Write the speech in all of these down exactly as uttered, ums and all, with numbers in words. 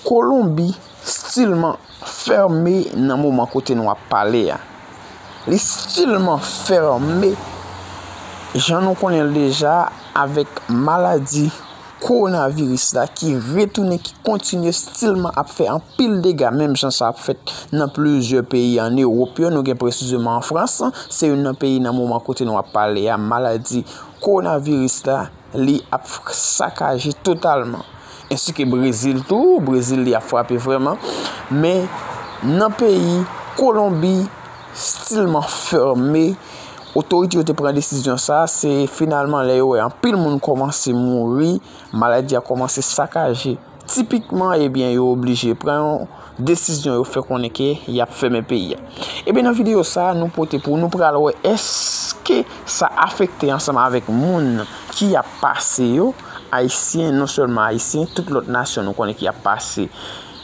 Kolonbi stilman fèmen nan moman kote nou ap pale a. Li stilman fèmen, jan nou konnen l deja, avèk maladi kowonaviris la ki retounen, ki kontinye stilman ap fè anpil dega, menm jan sa ap fèt nan plizyè peyi ann Ewòp yo. Nou gen presizeman an Frans, se youn nan peyi nan moman kote nou ap pale a, maladi kowonaviris la, li ap sakaje totalman. Ensi ke Brezil tou, Brezil li ap frape vrèman. Men nan peyi Kolonbi, stilman fèmen. Otorite yo te pran desizyon sa, se finalman lè yo wè anpil moun kòmanse mouri, maladi a kòmanse sakaje. Tipikman, ebyen, yo oblije pran yon desizyon, yo fè konnen ke y ap fèmen peyi a. Ebyen, nan videyo sa a, nou pote pou nou pral wè èske sa afekte ansanm avèk moun ki ap pase yo, Ayisyen, non sèlman Ayisyen, tout lòt nasyon nou konnen ki ap pase,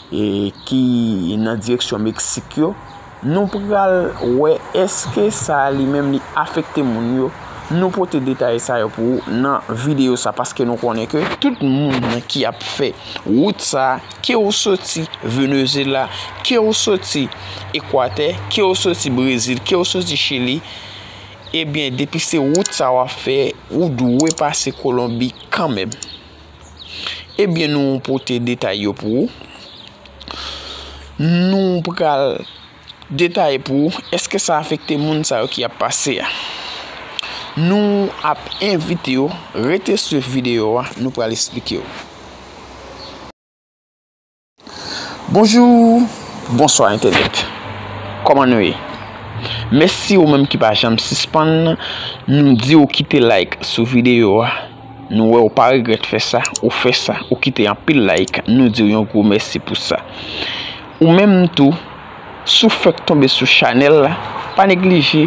e ki nan direksyon Meksik yo. Nou pral wè èske sa a li menm li afekte moun yo. Nou pote detay sa yo pou ou nan videyo sa, paske nou konnen ke tout moun ki ap fè wout sa a, ke w soti Venezuela, ke w soti Ekwatè, ke w soti Brezil, ke w soti Chili, ebyen, depi se wout sa w ap fè, ou dwe pase Kolonbi kanmenm. Ebyen, nou pote detay yo pou ou. Nou pral detaye pou ou èske sa afekte moun sa yo ki ap pase a. Nou ap envite w rete swiv videyo a, nou pral esplike w. Bonjou, bonswa entènèt. Kòman nou ye? Mèsi ou menm ki pa janm sispann nou di w kite like sou videyo a. Nou wè ou pa regrèt fè sa, ou fè sa, ou kite anpil like, nou di w yon gwo mèsi pou sa. Ou menm tou, si w fèk tonbe sou chanèl la, pa neglije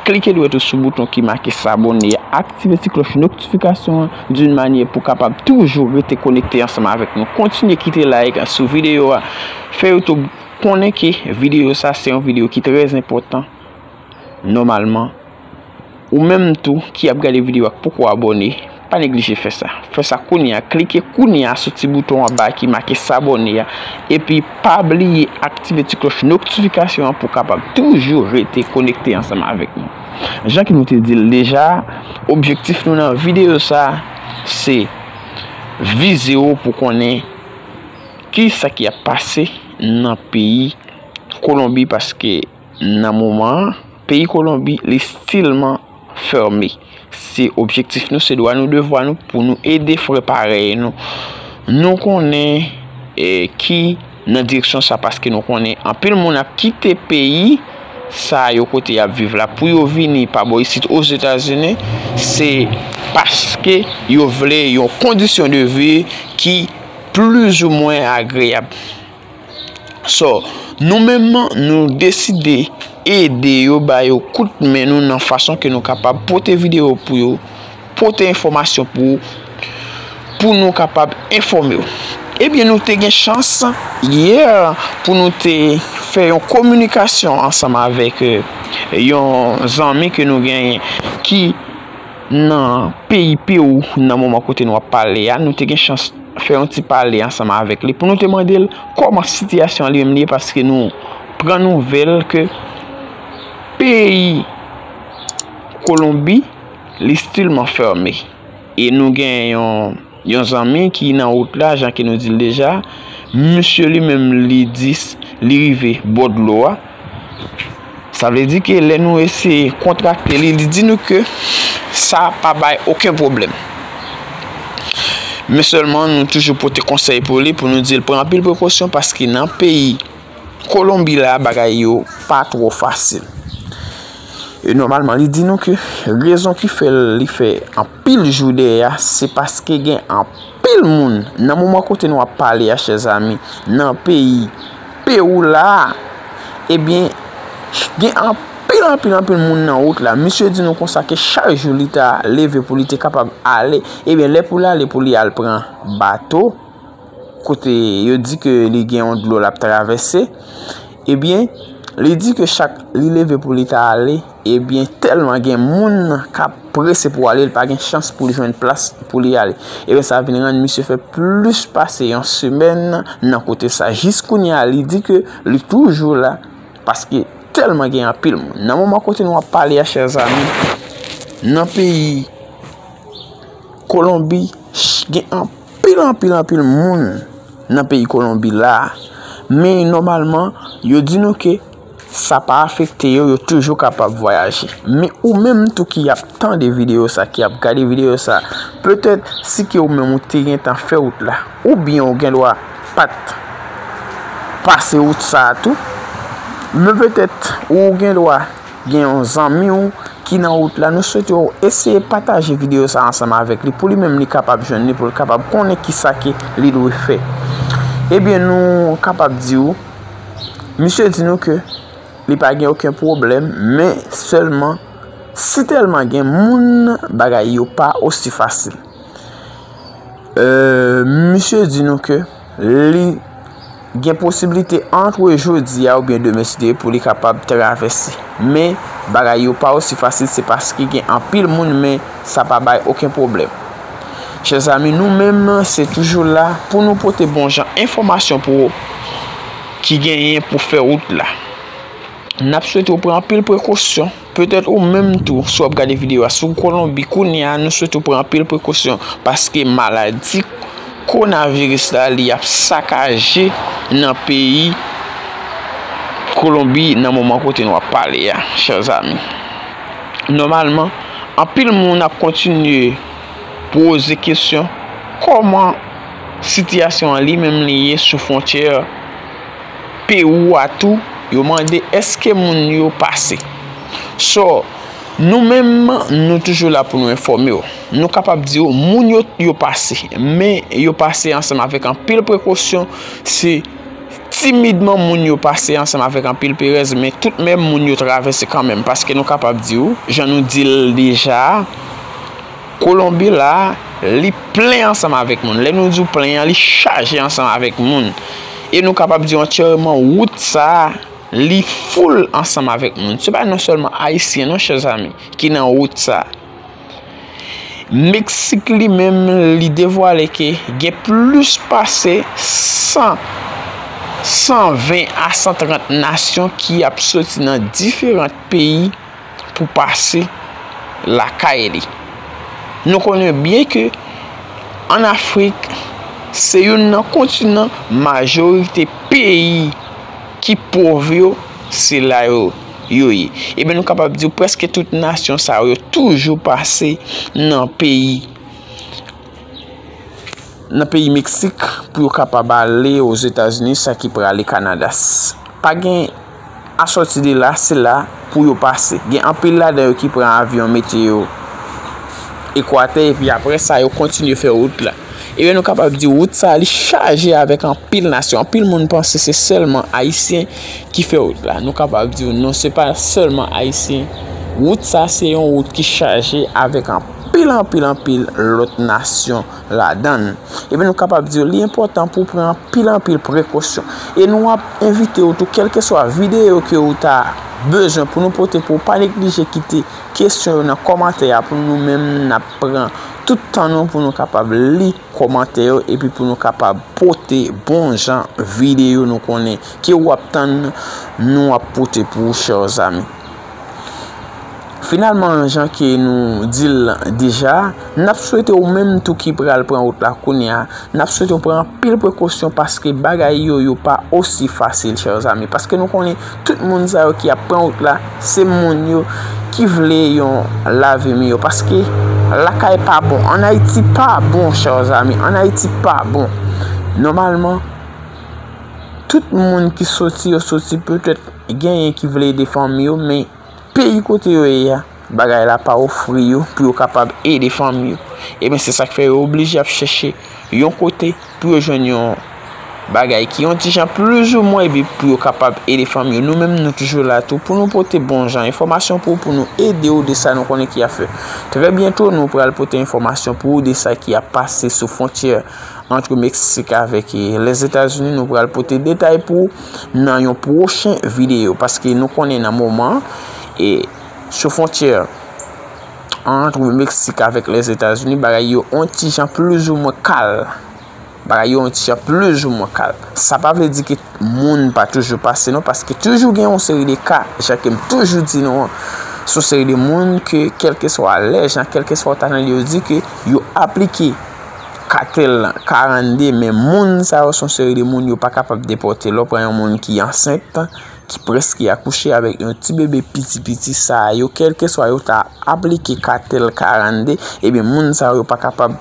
klike dwèt ou sou bouton ki make s'abonner a, aktive ti klòch notifikasyon an d'une manière pou kapab toujou rete konekte ansanm avèk nou. Kontinye kite like sou videyo a. Fè YouTube konnen ke videyo sa se yon videyo ki trè enpòtan. Nòmalman, ou menm tou ki ap gade videyo a k poko abòne, pa neglije fè sa. Fè sa kounye a, klike kounye a sou ti bouton anba ki make s'abonner a, epi pa bliye aktive ti klòch notifikasyon an pou w kapab toujou rete konekte ansanm avèk nou. Jan ke nou te di l deja, objektif nou nan videyo sa a, se vize w pou konnen kisa ki ap pase nan peyi Kolonbi, paske nan moman an, peyi Kolonbi, li stilman fèmen. Se objektif nou, se dwa nou, devwa nou, pou nou ede frè parèy nou. Nou konnen, eh, ki nan direksyon sa, paske nou konnen anpil moun ap kite peyi sa yo kote y ap viv la pou yo vini pa bò isit Ozetazini, se paske yo vle yon kondisyon de vi ki plizoumwen agreyab. So, nou menm, nou deside ede yo, ba yo kout men nou nan fason ke nou kapab pote videyo pou yo, pote enfòmasyon pou ou, pou nou kapab enfòme w. Ebyen, nou te gen chans yè pou nou te fè yon kominikasyon ansanm avèk, eh, yon zanmi ke nou genyen ki nan peyi Pewou nan moman kote nou ap pale a. Nou te gen chans fè yon ti pale ansanm avèk li pou nou te mande l kòman sitiyasyon an li menm li ye, paske nou pran nouvèl ke peyi Kolonbi, li stilman fèmen. E nou gen yon, yon zanmi ki nan wout la, jan ke nou di l deja. Misye li menm, li di s-, li rive bò dlo a. Sa vle di ke lè nou eseye kontrakte li, li di nou ke sa pa bay okenn pwoblèm. Men sèlman, nou toujou pote konsèy pou li, pou nou di l pran anpil prekosyon, paske nan peyi Kolonbi la, bagay yo pa twò fasil. E nòmalman, li di nou ke rezon ki fè li fè anpil jou dèyè a, se paske gen anpil moun, nan moman kote nou ap pale a, chè zami, nan peyi Pewou la, ebyen, gen anpil, anpil, anpil moun nan wout la. Misye di nou konsa ke chak jou li ta leve pou li te kapab ale, ebyen, lè pou l ale, pou li al pran bato, kote yo di ke li gen yon dlo l ap travèse, ebyen, Li di ke chak li leve pou li ta ale, ebyen, tèlman gen moun k ap prese pou ale, li pa gen chans pou li jwenn plas pou li ale. Ebyen, sa vin rann misye fè plis pase yon semèn nan kote sa. Jis kounye a, li di ke li toujou la, paske tèlman gen anpil moun. Nan moman kote nou ap pale a, chè zami, nan peyi Kolonbi, ch-, gen anpil, anpil, anpil moun nan peyi Kolonbi la. Men nòmalman, yo di nou ke sa pa afekte yo, yo toujou kapab vwayaje. Men ou menm tou ki ap tande videyo sa, ki ap gade videyo sa, petèt si ke ou menm ou te gentan fè wout la, oubyen ou gen dwa pa t pase wout sa a tou, men petèt ou gen dwa gen yon zanmi w ki nan wout la, nou swete w eseye pataje videyo sa ansanm avèk li pou li menm li kapab jwenn li, pou l kapab konnen kisa ke li dwe fè. Ebyen, nou kapab di w, misye di nou ke li pa gen okenn pwoblèm, men sèlman si tèlman gen moun, bagay yo pa osi fasil. Euh, misye di nou ke li gen posiblite antre jodi a oubyen demen, si Dye pou li kapab travèse. Men, bagay yo pa osi fasil, se paske gen anpil moun, men sa pa bay okenn pwoblèm. Chè zami, nou menm, se toujou la pou nou pote bon jan enfòmasyon pou ou ki genyen pou fè wout la. N ap swete w pran anpil prekosyon. Petèt ou menm tou, si w ap gade videyo a, si w Kolonbi kounye a, nou swete w pran anpil prekosyon, paske maladi kowonaviris la, li ap sakaje nan peyi Kolonbi nan moman kote nou ap pale a, chè zami. Nòmalman, anpil moun ap kontinye poze kesyon, kòman sitiyasyon an li menm li ye sou fwontyè Pewou a tou, yo mande èske moun yo pase. So, nou menm, nou toujou la pou nou enfòme w. Nou kapab di w, moun yo, yo pase, men yo pase ansanm avèk anpil prekosyon. Se timidman moun yo pase ansanm avèk anpil perèz, men toutmenm moun yo travèse kanmenm, paske nou kapab di w, jan nou di l deja a, Kolonbi la, li plen ansanm avèk moun. Lè nou di w plen an, li chaje ansanm avèk moun. E nou kapab di w antyèman, wout sa a, li foul ansanm avèk moun. Se pa non sèlman Ayisyen non, chè zami, ki nan wout sa a. Meksik li menm, li devwale ke gen plis pase san, san ven a san trant nasyon ki ap soti nan diferan peyi pou pase lakay li. Nou konnen byen ke ann Afrik, se youn nan kontinan majorite peyi ki pòv yo, se la yo, yo ye. Ebyen, nou kapab di w prèske tout nasyon sa yo, yo toujou pase nan peyi, nan peyi Meksik pou yo kapab ale Ozetazini, sa ki prale Kanada. S-, pa gen asòti de la, se la pou yo pase. Gen anpil ladan yo ki pran avyon mete yo Ekwatè, epi apre sa, yo kontinye fè wout la. Ebyen, nou kapab di wout sa a, li chaje avèk anpil nasyon. Anpil moun panse se sèlman Ayisyen ki fè wout la. Nou kapab di w non, se pa sèlman Ayisyen. Wout sa a, se yon wout ki chaje avèk anpil, anpil, anpil lòt nasyon ladan l. Ebyen, nou kapab di w, li enpòtan pou w pran anpil, anpil prekosyon. E nou ap envite w tou, kèlkeswa videyo ke ou ta bezwen pou nou pote pou w, pa neglije kite kesyon yo nan kòmantè a pou nou menm, n ap pran tout tan nou pou nou kapab li kòmantè yo, epi pou nou kapab pote bon jan videyo nou konnen ke w ap tann nou ap pote pou ou, chè zami. Finalman, jan ke nou di l deja, n ap swete ou menm tou ki pral pran wout la kounye a, n ap swete w pran anpil prekosyon paske bagay yo, yo pa osi fasil, chè zami. Paske nou konnen tout moun sa yo ki ap pran wout la, se moun yo ki vle yon lavi miyò. Paske lakay pa bon, ann Ayiti pa bon, chè zami, ann Ayiti pa bon. Nòmalman, tout moun ki soti, yo soti petèt genyen ki vle ede fanmi yo, men peyi kote yo ye a, bagay la pa ofri yo pou yo kapab ede fanmi yo. Ebyen, se sa k fè yo oblije ap chèche yon kote pou yo jwenn yon bagay ki yon ti jan plizoumwen, epi pou yo kapab ede fanmi yo. Nou menm, nou toujou la tou pou nou pote bon jan enfòmasyon pou, pou nou ede w de sa nou konnen ki ap fèt. Trè byento, nou pral pote enfòmasyon pou ou de sa ki ap pase sou fwontyè ant Meksik avèk, e, Lèzetazini. Nou pral pote detay pou ou nan yon pwochen videyo, paske nou konnen nan moman, e, sou fwontyè ant Meksik avèk Lèzetazini, bagay yo on ti jan plizoumwen kal. Bagay yo on ti jan plizoumwen kal. Sa pa vle di ke moun pa toujou pase non, paske toujou gen yon seri de ka, jan ke m toujou di nou an. Se yon seri de moun ke, kèlkeswa lè jan, kèlkeswa w ta tande yo di ke yo aplike katèl karannde, men moun sa yo se yon seri de moun yo pa kapab depòte. Lè w pran yon moun ki ansent, ki prèske akouche avèk yon ti bebe piti piti sa yo, kèlkeswa yo ta aplike katèl karannde, ebyen moun sa yo pa kapab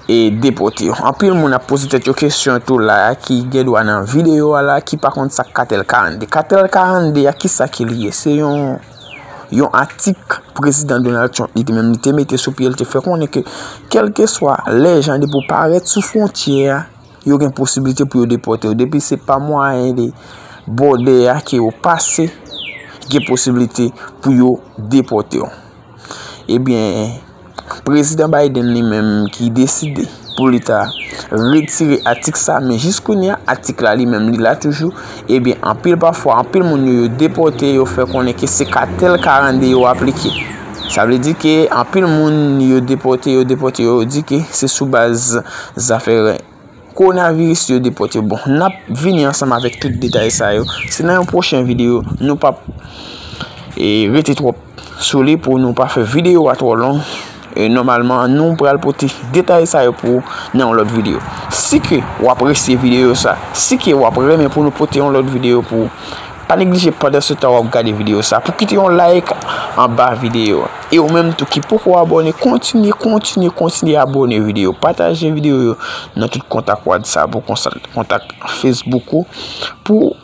e depòte yo. Anpil moun ap poze tèt yo kesyon tou la a, ki gen dwa nan videyo a la, ki pa konn sa k katèl karannde. Katèl karannde a, kisa ke li ye? Se yon, yon atik prezidan Donald Trump li te menm li te mete sou pye, li te fè konnen ke kèlkeswa lè jan depi w parèt sou fwontyè a, yo gen posiblite pou yo depòte w. Depi se pa mwayen de bòdè a ke yo pase, gen posiblite pou yo depòte w. Ebyen, prezidan Biden li menm ki deside pou li ta retire atik sa, men jis kounye a, atik la li menm li la toujou. Ebyen, anpil pafwa, anpil moun yo, yo depòte, yo fè konnen ke se katèl karannde yo aplike. Sa vle di ke anpil moun yo depòte, yo depòte, yo di ke se sou baz zafè kowonaviris yo depòte yo. Bon, n ap vini ansanm avèk tout detay sa yo. Se nan yon pwochen videyo, nou p ap, e, rete twòp sou li pou nou pa fè videyo a twò long. E nòmalman, nou pral pote detay sa yo pou ou nan yon lòt videyo. Si ke w apresye videyo sa, si ke w ap renmen pou nou pote yon lòt videyo pou ou, pa neglije pandan se tan w ap gade videyo sa pou kite yon like anba videyo a. E ou menm tou ki poko abòne, kontinye, kontinye, kontinye abòne videyo, pataje videyo yo nan tout kontak WhatsApp ou, konsa, kontak Facebook ou, pou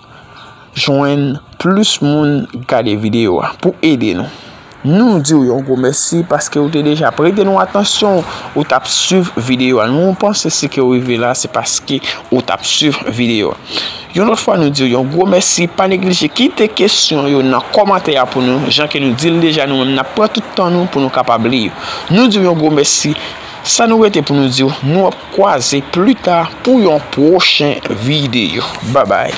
jwenn plis moun gade videyo a, pou ede nou. Nou di w yon gwo mèsi paske ou te deja prete nou atansyon, ou t ap swiv videyo a. Nou panse si ke w rive la, se paske ou t ap swiv videyo a. Yon lòt fwa, nou di w yon gwo mèsi. Pa neglije kite kesyon yo nan kòmantè a pou nou. Jan ke nou di l deja, nou menm n ap pran tout tan nou pou nou kapab li yo. Nou di w yon gwo mèsi. Sa nou rete pou nou di w, nou ap kwaze pli ta pou yon pwochen videyo. Babay.